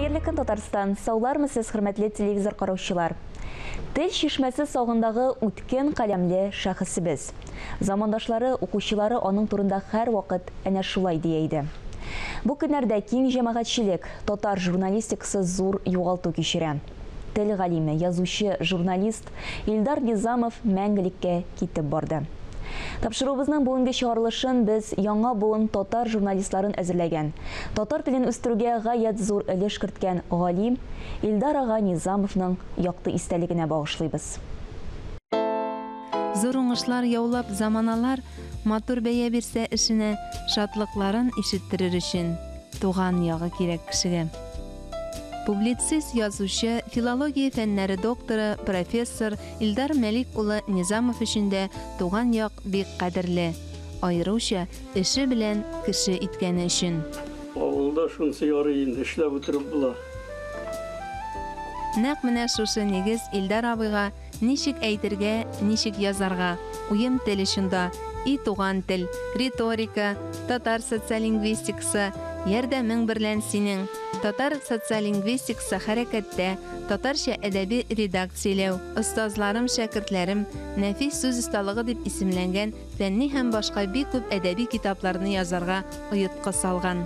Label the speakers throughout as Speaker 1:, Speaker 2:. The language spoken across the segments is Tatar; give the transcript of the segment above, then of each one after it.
Speaker 1: Хәерле көн, Татарстан! Саулармы сез, хөрмәтле телевизор караучылар? Тел чишмәсе сагындагы үткен каләмле шәхесебез. Замандашлары, укучылары аның турында һәрвакыт әнә шулай дия иде. Бу көннәрдә киң җәмәгатьчелек, татар журналистикасы зур югалту кичерә. Тел галиме, язучы, журналист Илдар Низамов мәңгелеккә китеп барды. Тапшыруыбызның бүгенге чыгарылышын без яңа буын татар журналистларын әзерләгән, татар телен үстерүгә гаять зур өлеш керткән галим Илдар ага Низамовның якты истәлегенә багышлыйбыз.
Speaker 2: Зур уңышлар яулап заманалар матур бәя бирсә эшенә, шатлыкларын ишеттерер өчен туган ягы кирәк кешегә. Публицист, язучы, филология фәннәре докторы, профессор Илдар Мәлик улы Низамов өчен дә туган як бик кадерле. Аеруча эше белән кеше иткәне өчен.
Speaker 3: Авылда шунысы ярый инде, эшләп утырып була.
Speaker 2: Нәкъ менә шушы нигез Илдар абыйга ничек әйтергә, ничек язарга, уем тел очында, и туган тел, риторика, татар социолингвистикасы, ярдәмең берлән синең, татар социолингвистикасы хәрәкәттә, татарча әдәби редакцияләү, остазларым, шәкертләрем, нәфис сүз осталыгы дип исемләнгән фәнни һәм башка бик күп әдәби китапларны язарга оеткы салган.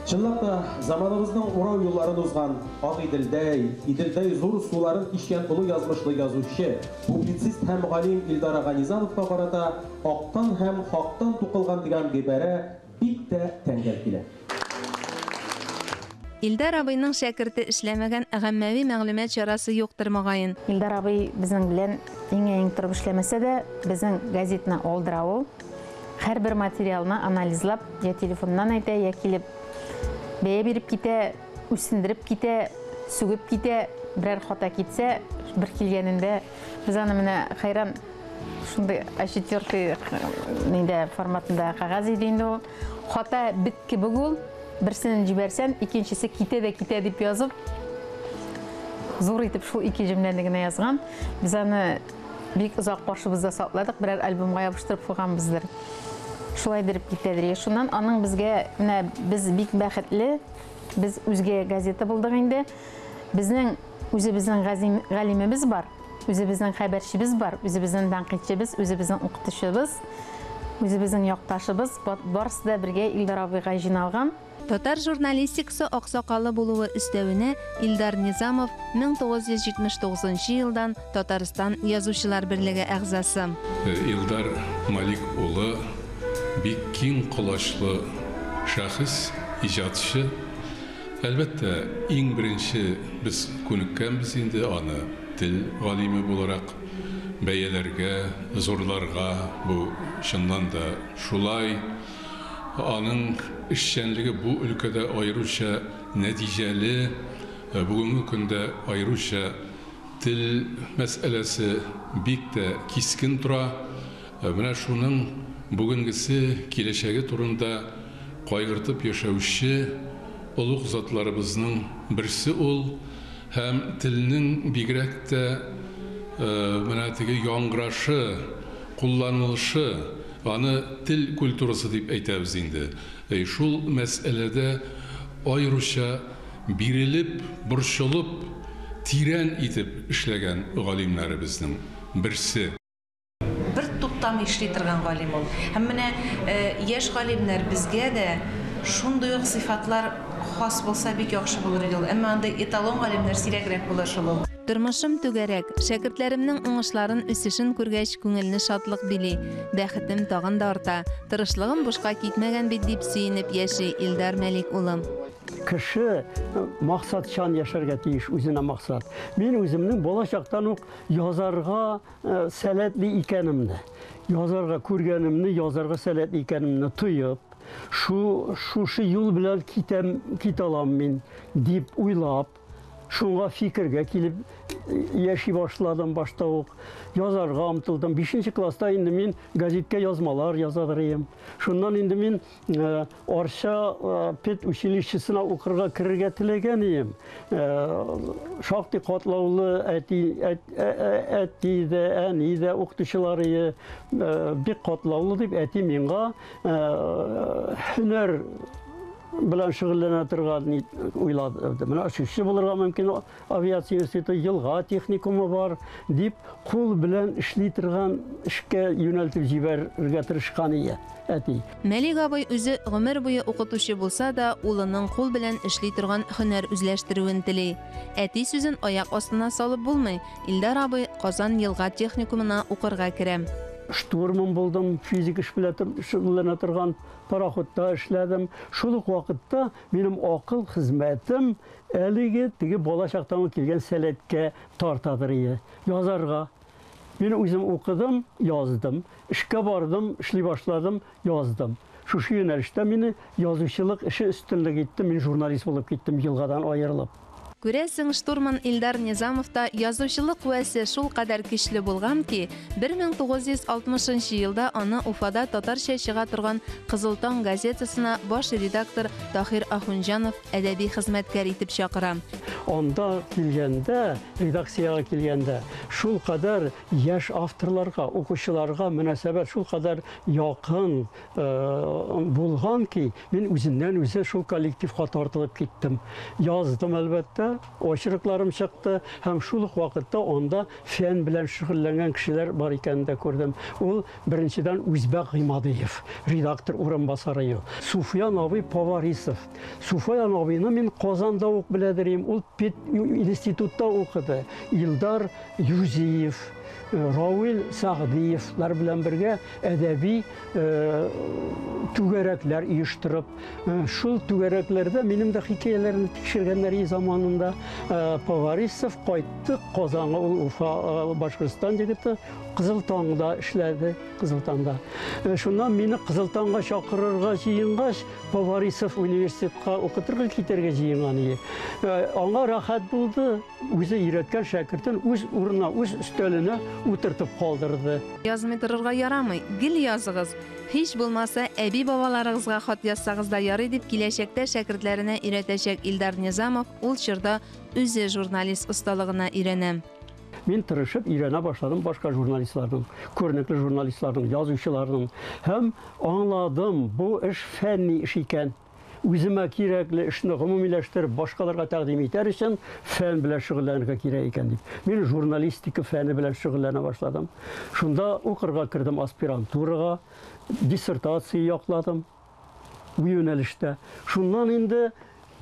Speaker 4: Чынлап та, заманыбызның урау юлларын узган, Агыйделдәй, Иделдәй зур суларын кичкән олы язмышлы язучы, публицист һәм галим Илдар ага Низамовка карата актан һәм хактан тукылган дигән гыйбарә бик тә тәңгәл килә.
Speaker 2: Илдар абыйның шәкерте эшләмәгән гаммәви мәгълүмат чарасы юктыр, мөгаен.
Speaker 5: Илдар абый безнең белән иңгә-иң торып эшләмәсә дә, безнең газетны алдыра ул. Һәрбер материалны анализлап, я телефоннан әйтә, я килеп бәя биреп китә, үсендереп китә, сүгеп китә, берәр хата китсә, бер килгәнендә без аны менә хәйран шундый А4 нидә форматында кәгазь иде инде ул. Хата бит кебек ул. Берсен җибәрсән, икенчесе китә дә китә дип язып, зур итеп шул ике җөмләне генә язган. Без аны бик озак каршыбызда сакладык, берәр альбомга ябыштырып куйганбыздыр. Шулай биреп китәдер. Шуннан аның безгә, менә без бик бәхетле, без үзгә газета булдык инде. Безнең үзебезнең галимебез бар, үзебезнең хәбәрчебез бар, үзебезнең тәнкыйтьчебез, үзебезнең укытучыбыз, үзебезнең якташыбыз, барысы да бергә Илдар абыйга җыйналган.
Speaker 2: Татар журналистикасы аксакалы булуы өстәвенә Илдар Низамов 1979 елдан Татарстан Язучылар берлеге әгъзасы.
Speaker 6: Илдар Малик улы бик киң колачлы шәхес, иҗатчы. Әлбәттә, иң беренче без күнеккәнбез инде аны тел галиме буларак бәяләргә, зурларга, бу чыннан да шулай. Аның эшчәнлеге бу өлкәдә аеруча нәтиҗәле, бүгенге көндә аеруча тел мәсьәләсе бик тә кискен тора. Менә шуның бүгенгесе, киләчәге турында кайгыртып яшәүче олуг затларыбызның берсе ул, һәм телнең бигрәк тә менә теге яңгырашы, кулланылышы, аны тел культурасы дип әйтәбез инде. Шул мәсьәләдә аеруча бирелеп, борчылып, тирән итеп эшләгән галимнәребезнең берсе.
Speaker 7: Бер туктамый эшли торган галим ул. Һәм менә яшь галимнәр безгә дә шундый ук сыйфатлар хас булса бик яхшы булыр иде ул. Әмма андый эталон галимнәр сирәгрәк була шул ул.
Speaker 2: Тормышым түгәрәк, шәкертләремнең уңышларын, үсешен күргәч, күңелне шатлык били. Бәхетем тагын да арта. Тырышлыгым бушка китмәгән бит дип сөенеп яши Илдар Мәлик улы.
Speaker 3: Кеше максатчан яшәргә тиеш, үзенә максат. Мин үземнең балачактан ук язарга сәләтле икәнемне, язарга күргәнемне, язарга сәләтле икәнемне тоеп, шушы юл белән китәм, китә алам мин дип уйлап, шуңа фикергә килеп яши башладым башта ук. Язарга омтылдым. 5 класста инде мин газетка язмалар язадыр идем. Шуннан инде мин Арча педучилищесына укырга керергә теләгән идем. Шактый катлаулы әти дә, әни дә укытучылар иде. Бик катлаулы дип әти миңа һөнәр белән шөгыльләнә торган уйлады. Менә очучы булырга мөмкин, авиация институты, елга техникумы бар дип, кул белән эшли торган эшкә юнәлтеп җибәрергә тырышкан иде әти.
Speaker 2: Мәлик абый үзе гомер буе укытучы булса да, улының кул белән эшли торган һөнәр үзләштерүен тели. Әти сүзен аяк астына салып булмый. Илдар абый Казан елга техникумына укырга керә.
Speaker 3: Штурман булдым, физик эш белән шөгыльләнә торган пароходта эшләдем. Шул ук вакытта минем акыл хезмәтем әлеге теге бала чактан ук килгән сәләткә тартадыр иде. Язарга. Мин үзем укыдым, яздым. Эшкә бардым, эшли башладым, яздым. Шушы юнәлештә мине язучылык эше өстенлек итте, мин журналист булып киттем елгадан аерылып.
Speaker 2: Күрәсең, штурман Илдар Низамовта язучылык куәсе шул кадәр көчле булган ки, 1960 елда аны Уфада татарча чыга торган Кызыл таң газетасына баш редактор Таһир Ахунҗанов әдәби хезмәткәр итеп чакыра.
Speaker 3: Анда килгәндә, редакциягә килгәндә, шул кадәр яшь авторларга, укучыларга мөнәсәбәт шул кадәр якын булган ки, мин үзеннән үзе шул коллективка тартылып киттем. Яздым, әлбәттә, очеркларым чыкты һәм шул ук вакытта анда фән белән шөгыльләнгән кешеләр бар икәнен дә күрдем. Ул беренчедән Үзбәк Гыймадиев, редактор урынбасары. Суфиян абый Поварисов. Суфиян абыйны мин Казанда ук беләдер идем. Ул институтта укыды. Илдар Юзиев, Равил Сәгъдиевлар белән бергә әдәби түгәрәкләр оештырып, шул түгәрәкләрдә минем дә хикәяләрне тикшергәннәр заманында. Поварисов кайтты Казанга, ул Уфа, Башкортстан егете, Кызыл таңда эшләде, Кызыл таңда. Шуннан мине Кызыл таңга чакырырга җыенгач, Поварисов университетка укытырга китәргә җыенган иде. Аңа рәхәт булды, үзе өйрәткән шәкертен үз урынына, үз өстәленә утыртып калдырды.
Speaker 2: Язмый торырга ярамый, гел языгыз. Һич булмаса, әби-бабаларыгызга хат язсагыз да ярый дип киләчәктә шәкертләренә өйрәтәчәк Илдар Низамов ул чорда үзе журналист осталыгына өйрәнә.
Speaker 3: Мин тырышып өйрәнә башладым башка журналистларның, күренекле журналистларның, язучыларның һәм аңладым, бу эш фәнни эш икән. Үземә кирәкле эшне гомумиләштереп башкаларга тәкъдим итәр өчен фән белән шөгыльләнергә кирәк икән дип. Мин журналистика фәне белән шөгыльләнә башладым. Шунда укырга кердем аспирантурага, диссертация якладым бу юнәлештә. Шуннан инде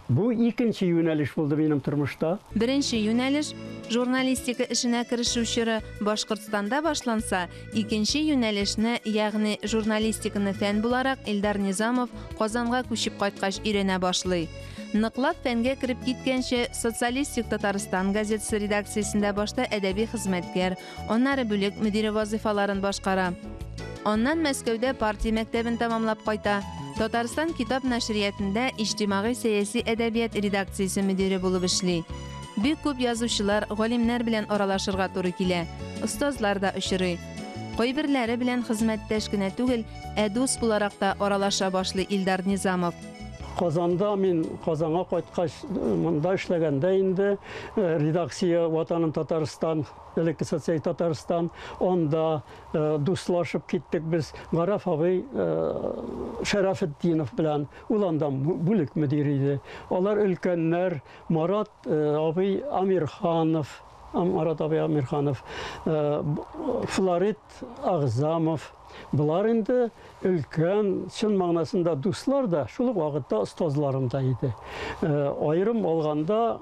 Speaker 3: бу икенче юнәлеш булды минем тормышта.
Speaker 2: Беренче юнәлеш журналистика эшенә керешү чоры Башкортстанда башланса, икенче юнәлешне, ягъни журналистиканы фән буларак Илдар Низамов Казанга күчеп кайткач өйрәнә башлый. Ныклап фәнгә кереп киткәнче Социалистик Татарстан газетасы редакциясендә башта әдәби хезмәткәр, аннары бүлек мөдире вазыйфаларын башкара. Аннан Мәскәүдә партия мәктәбен тәмамлап кайта. Татарстан китап нәшриятында иҗтимагый сәяси әдәбият редакциясе мөдире булып эшли. Бик күп язучылар, галимнәр белән аралашырга туры килә. Остазлар да очрый. Кайберләре белән хезмәттәш кенә түгел, ә дус буларак та аралаша башлый Илдар Низамов.
Speaker 3: Казанда мин Казанга кайткач, монда эшләгәндә инде редакция Ватаным Татарстан, элекке социаль Татарстан, анда дуслашып киттек без. Гараф абый Шәрәфетдинов белән, ул анда бүлек мөдире иде. Алар өлкәннәр, Марат абый Амирханов, Марат абый Амирханов, Флорид Агзамов. Булар инде өлкән, чын мәгънәсендә дуслар да, шул ук вакытта остазларым да иде. Аерым алганда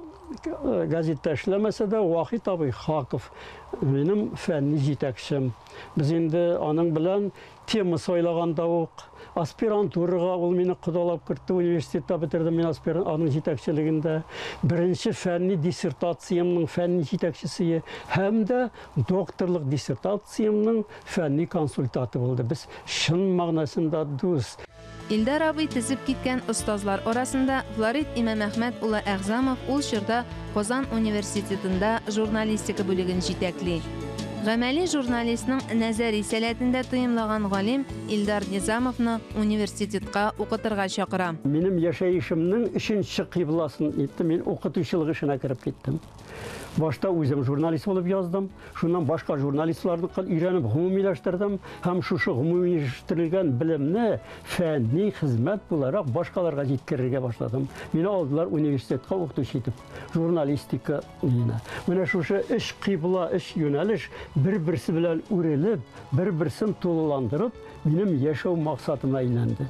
Speaker 3: газетта эшләмәсә дә Вахит абый Хаков минем фәнни җитәкчем. Без инде аның белән тема сайлаганда ук аспирантурага ул мине кодалап кертте, университетта бетердем мин аспирант аның җитәкчелегендә. Беренче фәнни диссертациямнең фәнни җитәкчесе һәм дә докторлык диссертациямнең фәнни консультанты булды. Без чын мәгънәсендә дус.
Speaker 2: Илдар абый тезеп киткән остазлар арасында Флорид Имамәхмәт улы Әгъзамов ул чорда Казан университетында журналистика бүлеген җитәкли. Гамәли журналистның нәзәри сәләтен дә тоемлаган галим Илдар Низамовны университетка укытырга чакыра.
Speaker 3: Минем яшәешемнең өченче кыйбласын итте, мин укытучылык эшенә кереп киттем. Башта үзем журналист булып яздым, шуннан башка журналистларныкын өйрәнеп гомумиләштердем һәм шушы гомумиләштерелгән белемне фәнни хезмәт буларак башкаларга җиткерергә башладым. Мине алдылар университетка укытучы итеп, журналистика дигәнә. Менә шушы өч кыйбла, өч юнәлеш бер-берсе белән үрелеп, бер-берсен тулыландырып, минем яшәү максатыма әйләнде.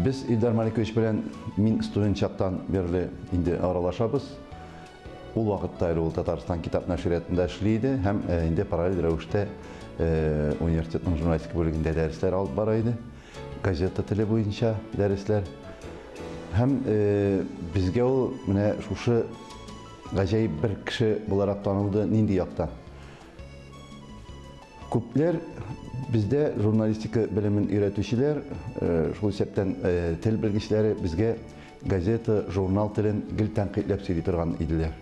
Speaker 8: Без Илдар Маликович белән мин студент чактан бирле инде аралашабыз. Ул вакытта әле ул Татарстан китап нәшриятында эшли иде һәм инде параллель рәвештә университетның журналистика бүлегендә дәресләр алып бара иде. Газета теле буенча дәресләр. Һәм безгә ул менә шушы гаҗәеп бер кеше буларак танылды нинди яктан. Күпләр бездә журналистика белемен өйрәтүчеләр, шул исәптән тел белгечләре безгә газета, журнал телен гел тәнкыйтьләп сөйли торган иделәр.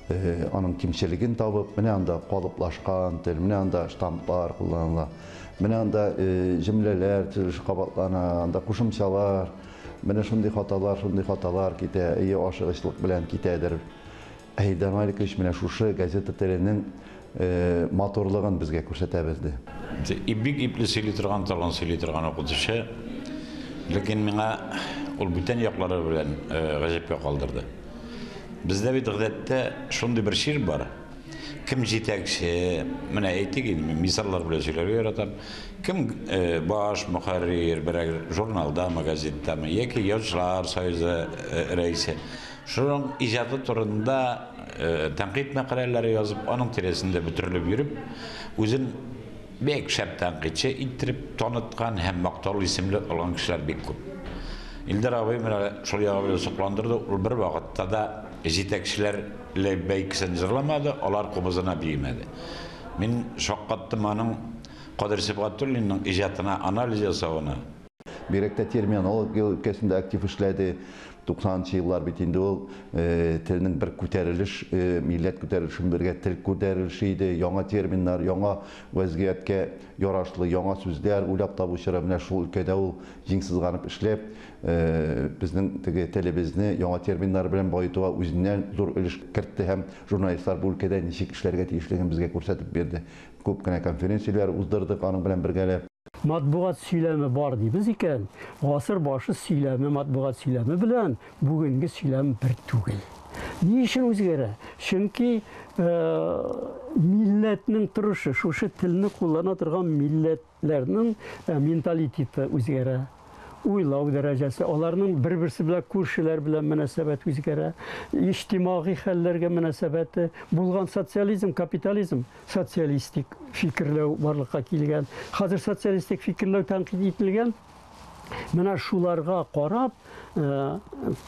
Speaker 8: Аның кимчелеген табып, менә анда калыплашкан тел, менә анда штамплар кулланыла, менә анда җөмләләр төзелеше кабатлана, анда кушымчалар, менә шундый хаталар, шундый хаталар китә, әйе, ашыгычлык белән китәдер. Ә Илдар Маликович менә шушы газета теленең матурлыгын безгә күрсәтә белде.
Speaker 9: Бик ипле сөйли торган, талгын сөйли торган укытучы. Ләкин миңа ул бүтән яклары белән гаҗәпкә калдырды. Бездә бит гадәттә шундый бер чир бар. Кем җитәкче, менә әйтик инде, мин мисаллар белән сөйләргә яратам. Кем баш мөхәррир берәр журналдамы, газеттамы, яки Язучылар союзы рәисе. Шуның иҗаты турында тәнкыйть мәкаләләре язып, аның тирәсендә бөтерелеп йөреп, үзен бик шәп тәнкыйтьче иттереп таныткан һәм мактаулы исемле алган кешеләр бик күп. Илдар абый менә шул ягы белән сокландырды. Ул бер вакытта да җитәкчеләр бәйгесен җырламады, алар кубызына биемәде. Мин шаккаттым аның Кадыр Сибгатуллинның иҗатына анализ ясавына.
Speaker 8: Бигрәк тә терминология өлкәсендә актив эшләде. 90нчы еллар бит инде ул телнең бер күтәрелеш, милләт күтәрелешен бергә тел күтәрелеше иде. Яңа терминнар, яңа вәзгыятькә ярашлы яңа сүзләр уйлап табу чоры. Менә шул өлкәдә ул җиң сызганып эшләп, безнең теге телебезне яңа терминнар белән баетуга үзеннән зур өлеш кертте һәм журналистлар бу өлкәдә ничек эшләргә тиешлеген безгә күрсәтеп бирде. Күп кенә конференцияләр уздырдык аның белән бергәләп.
Speaker 3: Матбугат сөйләме бар дибез икән, гасыр башы сөйләме, матбугат сөйләме белән бүгенге сөйләм бер түгел. Ни өчен үзгәрә? Чөнки милләтнең торышы, шушы телне куллана торган милләтләрнең менталитеты үзгәрә. Уйлау дәрәҗәсе, аларның бер-берсе белән күршеләр белән мөнәсәбәт үзгәрә, иҗтимагый хәлләргә мөнәсәбәте, булган социализм, капитализм, социалистик фикерләү барлыкка килгән. Хәзер социалистик фикерләү тәнкыйть ителгән. Менә шуларга карап,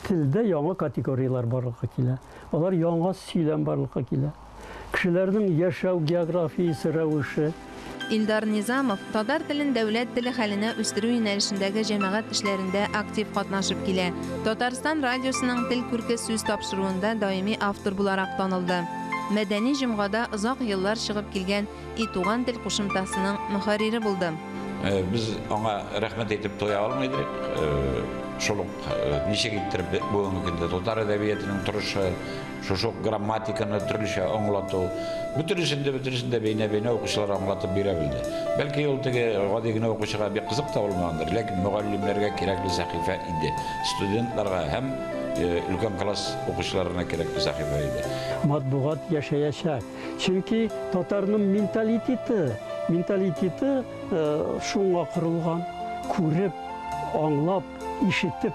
Speaker 3: телдә яңа категорияләр барлыкка килә. Алар яңа сөйләм барлыкка килә. Кешеләрнең яшәү географиясе рәвеше.
Speaker 2: Илдар Низамов татар телен дәүләт теле хәленә үстерү юнәлешендәге җәмәгать эшләрендә актив катнашып килә. Татарстан радиосының Тел күрке сүз тапшыруында даими автор буларак танылды. Мәдәни җомгада озак еллар чыгып килгән И туган тел кушымтасының мөхәррире булды.
Speaker 9: Без аңа рәхмәт әйтеп туя алмыйдык. Шул ук ничек иттереп бүгенге көндә татар әдәбиятының торышы, шушы ук грамматиканы төрлечә аңлату, бөтенесен дә бәйнә-бәйнә укучылар аңлатып бирә белде. Бәлки ул теге гади генә укучыга бик кызык та булмагандыр, ләкин мөгаллимнәргә кирәкле сәхифә иде. Студентларга һәм өлкән класс укучыларына кирәкле сәхифә иде.
Speaker 3: Матбугат яшәячәк. Чөнки татарның менталитеты шуңа корылган, күреп, аңлап, ишетеп,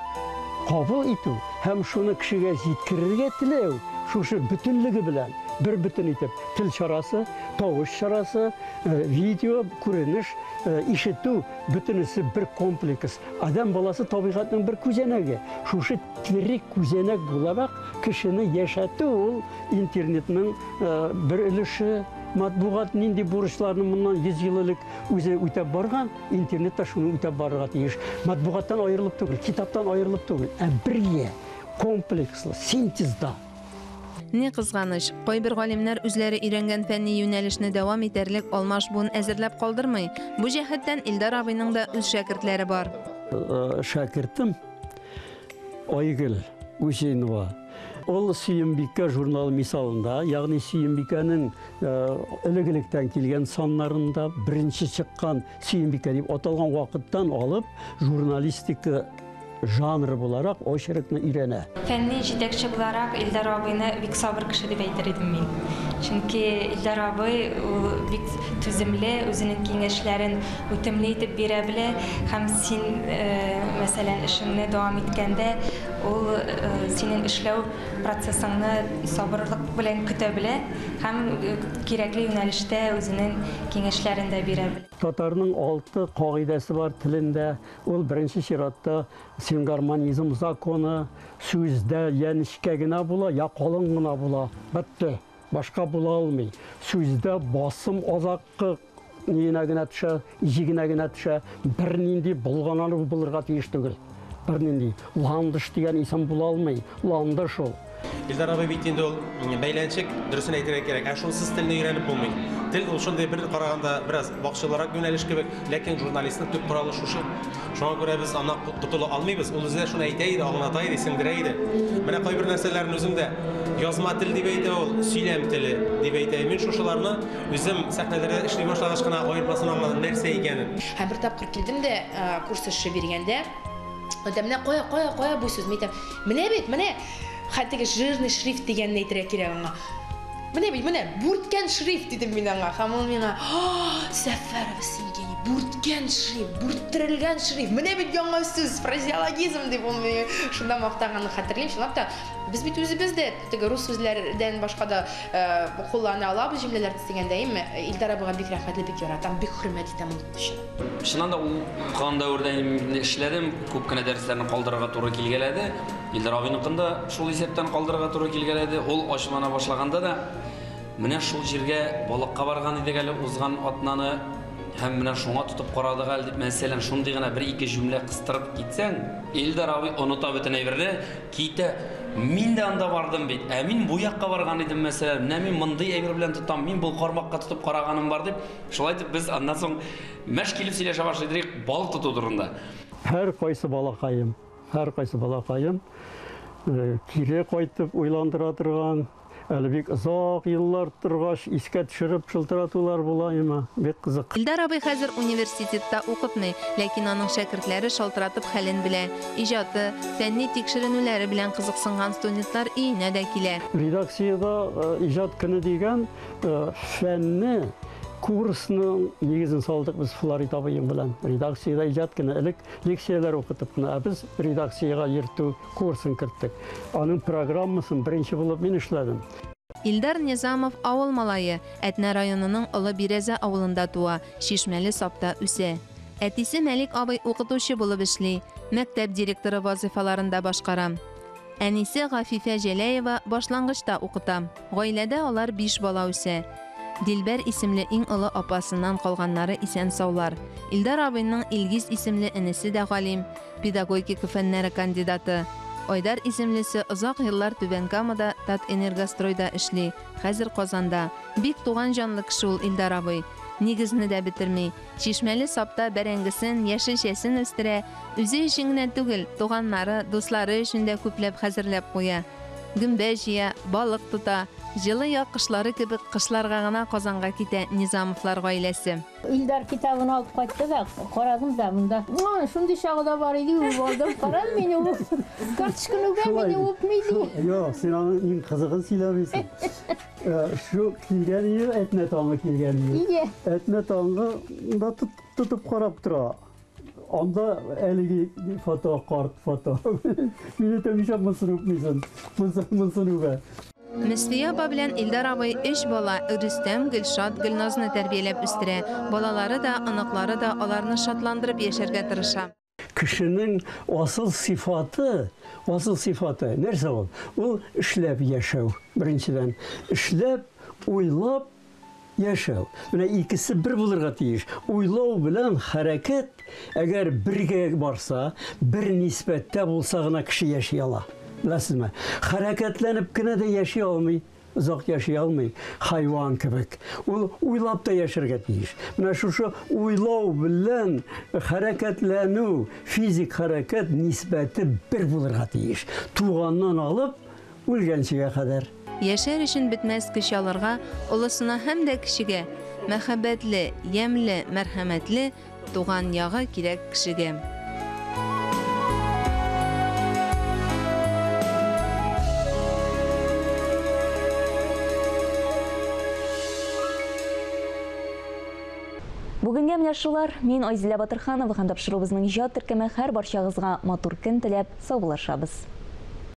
Speaker 3: кабул итү һәм шуны кешегә җиткерергә теләү, шушы бөтенлеге белән бер бөтен итеп тел чарасы, тавыш чарасы, видео, күренеш, ишетү, бөтенесе бер комплекс. Адәм баласы табигатьнең бер күзәнәге. Шушы тере күзәнәк буларак кешене яшәтү ул интернетның бер өлеше. Матбугат нинди бурычларны моннан 100 ел элек үзе үтәп барган, интернет та шуны үтәп барырга тиеш. Матбугаттан аерылып түгел, китаптан аерылып түгел, ә бергә комплекслы синтезда.
Speaker 2: Ни кызганыч, кайбер галимнәр үзләре өйрәнгән фәнни юнәлешне дәвам итәрлек алмаш буын әзерләп калдырмый. Бу җәһәттән Илдар абыйның да үз шәкертләре бар.
Speaker 3: Шәкертем Айгөл Гусейнова. Ул Сөембикә журналы мисалында, ягъни Сөембикәнең элек-электән килгән саннарында беренче чыккан Сөембикә дип аталган вакыттан алып журналистика жанры буларак очеркны өйрәнә.
Speaker 10: Фәнни җитәкче буларак Илдар абыйны бик сабыр кеше дип әйтер идем мин. Чөнки Илдар абый ул бик түземле, үзенең киңәшләрен үтемле итеп бирә белә һәм син, мәсәлән, эшеңне дәвам иткәндә, ул синең эшләү процессыңны сабырлык белән көтә белә һәм кирәкле юнәлештә үзенең киңәшләрен дә бирә белә.
Speaker 3: Татарның 6 кагыйдәсе бар телендә. Ул беренче чиратта сингармонизм законы, сүздә я нечкә генә була, я калын гына була. Бетте. Башка була алмый. Сүздә басым азаккы ниенә генә төшә, җигенә генә төшә. Бернинди булганану булырга тиеш түгел. Бернинди. Ландыш дигән исем була алмый. Ландыш ул.
Speaker 4: Илдар абый бит инде ул бәйләнчек, дөресен әйтергә кирәк. Ә шунсыз телне өйрәнеп булмый. Тел ул шундый бер караганда бераз вакчылрак юнәлеш кебек, ләкин журналистның төп коралы шушы. Шуңа күрә без аннан котыла алмыйбыз. Ул үзе дә шуны әйтә иде, аңлата иде, сеңдерә иде. Менә кайбер нәрсәләрен үзем дә язма тел дип әйтә ул, сөйләм теле дип әйтә. Мин шушыларны үзем сәхнәләрдә эшли башлагач кына аермасын аңладым, нәрсә икәнен.
Speaker 11: Һәм бер тапкыр килдем дә курс эше биргәндә, әйтәм, менә кая, кая, кая бу сүз? Мин әйтәм, менә бит, менә хәтта жирный шрифт дигәнне әйтергә кирәк аңа. Менә бит, менә бүрткән шрифт дидем мин аңа. Һәм ул миңа, Сәфәрова, син гений, бүрткән шрифт, бүрттерелгән шрифт. Менә бит яңа сүз, фразеологизм дип ул мине шунда мактаганын хәтерлим. Чынлап та, без бит үзебез дә теге рус сүзләрдән башка да куллана алабыз җөмләләр төзегәндә, әйеме? Илдар абыйга бик рәхмәтле, бик яратам, бик хөрмәт итәм ул укытучыны.
Speaker 12: Чыннан да ул укыган дәвердә инде эшләдем, күп кенә дәресләрне калдырырга туры килгәләде. Илдар абыйныкын да шул исәптән калдырырга туры килгәләде. Ул ачулана башлаганда да менә шул җиргә балыкка барган идек әле узган атнаны һәм менә шуңа тотып карадык әле дип, мәсәлән, шундый гына бер-ике җөмлә кыстырып китсәң, Илдар абый оныта бөтен әйберне, китә. Мин дә анда бардым бит. Ә мин бу якка барган идем, мәсәлән, менә мин мондый әйбер белән тотам, мин бу кармакка тотып караганым бар дип, шулай итеп без аннан соң мәш килеп сөйләшә башлыйдык балык тоту турында.
Speaker 3: Һәр кайсы балакаем, һәр кайсы балакаем кире кайтып уйландыра торган, әле бик озак еллар торгач искә төшереп шылтыратулар була има, бик кызык.
Speaker 2: Илдар абый хәзер университетта укытмый, ләкин аның шәкертләре шалтыратып хәлен белә. Иҗаты, фәнни тикшеренүләре белән кызыксынган студентлар өенә дә килә.
Speaker 3: Редакциядә иҗат көне дигән фәнне курсның нигезен салдык без Флорид абыем белән. Редакциядә иҗат көне элек лекцияләр укытып кына, ә без редакциягә йөртү курсын керттек. Аның программасын беренче булып мин эшләдем.
Speaker 2: Илдар Низамов авыл малае, Әтнә районының Олы Бирәзә авылында туа, Чишмәле сапта үсә. Әтисе Мәлик абый укытучы булып эшли, мәктәп директоры вазифаларында башкара. Әнисе Гафифә Җәләева башлангычта укыта. Гаиләдә алар 5 бала үсә. Дилбәр исемле иң олы апасыннан калганнары исән саулар. Илдар абыйның Илгиз исемле энесе дә галим, педагогика фәннәре кандидаты. Айдар исемлесе озак еллар Түбән Камада Татэнергостройда эшли, хәзер Казанда. Бик туган җанлы кеше ул Илдар абый. Нигезне дә бетерми. Чишмәле сапта бәрәңгесен, яшелчәсен үстерә. Үзе өчен генә түгел, туганнары, дуслары өчен дә күпләп хәзерләп куя. Гөмбә җыя, балык тота. Җылы як кышлары кебек кышларга гына Казанга китә Низамовлар гаиләсе.
Speaker 13: Илдар китабын алып кайтты да, карадым да монда. Шундый чагы да бар иде, үбеп алдым. Каран мине үп. Карточканы үбә, мине үпми ди.
Speaker 3: Юк, син аның иң кызыгын сөйләмисең. Шу килгән ел, Әтнә таңы килгән ел.
Speaker 13: Ие.
Speaker 3: Әтнә таңы да тотып карап тора. Анда әлеге фото, карт фото. Мине тәмишәп монсын үпмисең. Монсын үбә.
Speaker 2: Мөслия апа белән Илдар абый 3 бала, Рөстәм, Гөлшат, Гөлназны тәрбияләп үстерә. Балалары да, оныклары да аларны шатландырып яшәргә тырыша.
Speaker 3: Кешенең асыл сифаты, асыл сифаты нәрсә ул? Ул эшләп яшәү, беренчедән. Эшләп, уйлап яшәү. Менә икесе бер булырга тиеш. Уйлау белән хәрәкәт әгәр бергә барса, бер нисбәттә булса гына кеше яши ала. Беләсезме? Хәрәкәтләнеп кенә дә яши алмый, озак яши алмый, хайван кебек. Ул уйлап та яшәргә тиеш. Менә шушы уйлау белән хәрәкәтләнү, физик хәрәкәт нисбәте бер булырга тиеш. Туганнан алып үлгәнчегә кадәр.
Speaker 2: Яшәр өчен бетмәс көч алырга олысына һәм дә кечегә, мәхәббәтле, ямьле, мәрхәмәтле туган ягы кирәк кешегә.
Speaker 1: Бүгенгә менә шулар. Мин Айзилә Батырханова һәм тапшыруыбызның иҗат төркеме һәр барчагызга матур көн теләп саубуллашабыз.